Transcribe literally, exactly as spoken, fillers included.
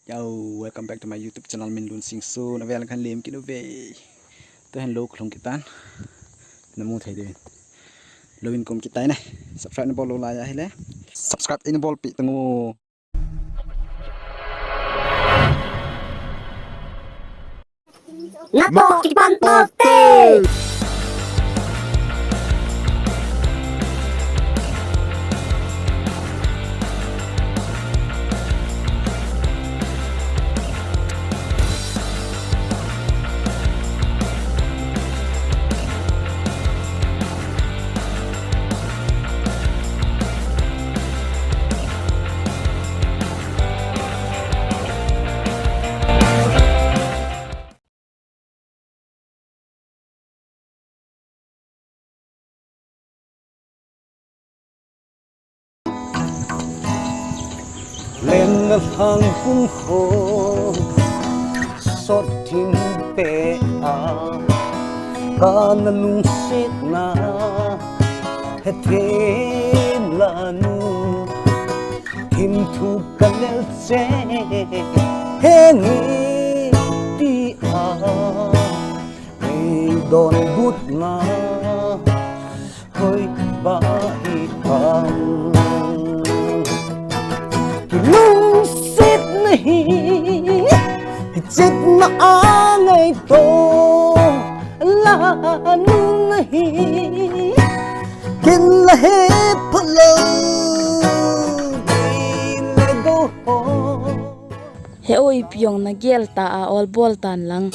Yo, welcome back to my YouTube channel, Minlun Singson. Avel khan lem kit uve. Tuhin lou kalhung kit tan. Namu thei diu. Lou in kom kit tai ne. Subscribe nabol lou lai ahile, subscribe nabol pi tang o. Natoh kipan pote. Lenna lhang kum kho sot thim pe a, kana lungsetna hethem la nu, thim thu ka lel che he nge ti a. Ei donbutna hoi ba hi tam. Kilungsetna hi, kichetna a ngaito la nunna hi, ken la he phalou di le go ho. He oi, ipi jong nagel ta a, ol bol tan lang.